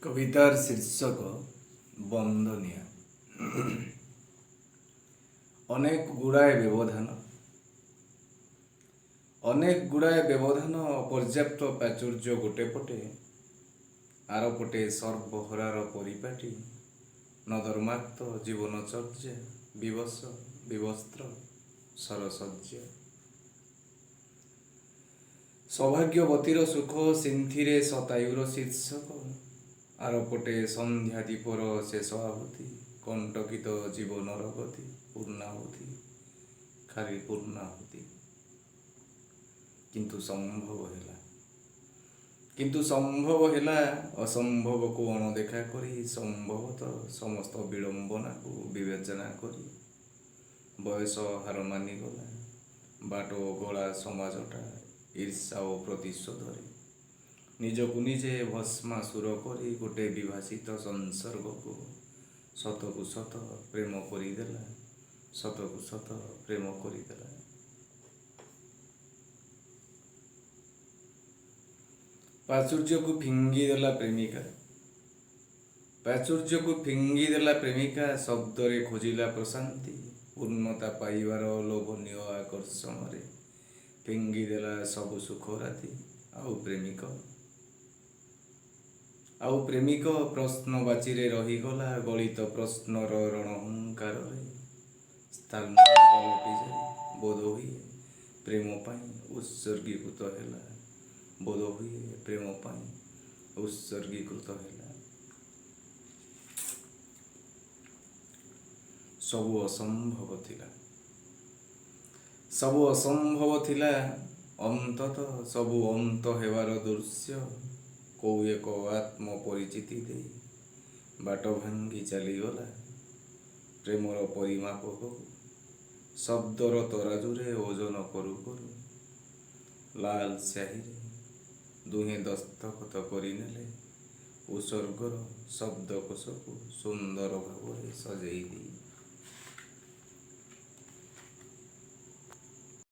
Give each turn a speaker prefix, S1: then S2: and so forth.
S1: কবিতার শীর্ষক বন্দনিয়া। ଅନେକ ଗୁଡ଼ାଏ ବ୍ୟବଧାନ, ଅନେକ ଗୁଡ଼ାଏ ବ୍ୟବଧାନ, ଅପର୍ଯ୍ୟାପ୍ତ ପ୍ରାଚୁର୍ଯ୍ୟ ଗୋଟେ ପଟେ, ଆରପଟେ ସର୍ବହରାର ପରିପାଟୀ ନଦର୍ମାକ୍ତ ଜୀବନଚର୍ଯ୍ୟା, ବିବଶ ବିବସ୍ତ୍ର ଶରଶଯ୍ୟା। ସୌଭାଗ୍ୟବତୀର ସୁଖ ସିନ୍ଥିରେ ଶତାୟୁର ଶୀର୍ଷକ, ଆରପଟେ ସନ୍ଧ୍ୟାଦୀପର ଶେଷ ଆହୁତି, କଣ୍ଟକିତ ଜୀବନର ଗତି ପୂର୍ଣ୍ଣାହୁତି, ଖାଲି ପୂର୍ଣ୍ଣାହୁତି। କିନ୍ତୁ ସମ୍ଭବ ହେଲା, କିନ୍ତୁ ସମ୍ଭବ ହେଲା, ଅସମ୍ଭବକୁ ଅଣଦେଖା କରି, ସମ୍ଭବତଃ ସମସ୍ତ ବିଡ଼ମ୍ବନାକୁ ବିବେଚନା କରି। ବୟସ ହାର ମାନିଗଲା, ବାଟ ଓଗଳା ସମାଜଟା ଈର୍ଷା ଓ ପ୍ରତିଶୋଧରେ ନିଜକୁ ନିଜେ ଭସ୍ମାସୁର କରି ଗୋଟେ ବିଭାସିତ ସଂସର୍ଗକୁ ସତକୁ ସତ ପ୍ରେମ କରିଦେଲା, ସତକୁ ସତ ପ୍ରେମ କରିଦେଲା। ପ୍ରାଚୁର୍ଯ୍ୟକୁ ଫିଙ୍ଗିଦେଲା ପ୍ରେମିକା, ପ୍ରାଚୁର୍ଯ୍ୟକୁ ଫିଙ୍ଗିଦେଲା ପ୍ରେମିକା, ଶବ୍ଦରେ ଖୋଜିଲା ପ୍ରଶାନ୍ତି, ପୂର୍ଣ୍ଣତା ପାଇବାର ଲୋଭନୀୟ ଆକର୍ଷଣରେ ଫିଙ୍ଗିଦେଲା ସବୁ ସୁଖ ରାତି। ଆଉ ପ୍ରେମିକ, ଆଉ ପ୍ରେମିକ ପ୍ରଶ୍ନବାଚୀରେ ରହିଗଲା ଗଳିତ ପ୍ରଶ୍ନର ରଣହୁଙ୍କାରରେ ସ୍ଥାଣୁ ପାଲଟି ଯାଇ ବୋଧହୁଏ ପ୍ରେମ ପାଇଁ ଉତ୍ସର୍ଗୀକୃତ ହେଲା, ବୋଧହୁଏ ପ୍ରେମ ପାଇଁ ଉତ୍ସର୍ଗୀକୃତ ହେଲା। ସବୁ ଅସମ୍ଭବ ଥିଲା, ସବୁ ଅସମ୍ଭବ ଥିଲା, ଅନ୍ତତଃ ସବୁ ଅନ୍ତ ହେବାର ଦୃଶ୍ୟ କୋଉ ଏକ ଆତ୍ମପରିଚିତି ଦେଇ ବାଟ ଭାଙ୍ଗି ଚାଲିଗଲା ପ୍ରେମର ପରିମାପକକୁ ଶବ୍ଦର ତରାଜୁରେ ଓଜନ କରୁ କରୁ। ଲାଲ ସ୍ୟାହିରେ ଦୁହେଁ ଦସ୍ତଖତ କରିନେଲେ ଉତ୍ସର୍ଗର ଶବ୍ଦକୋଷକୁ ସୁନ୍ଦର ଭାବରେ ସଜେଇ ଦେଇ।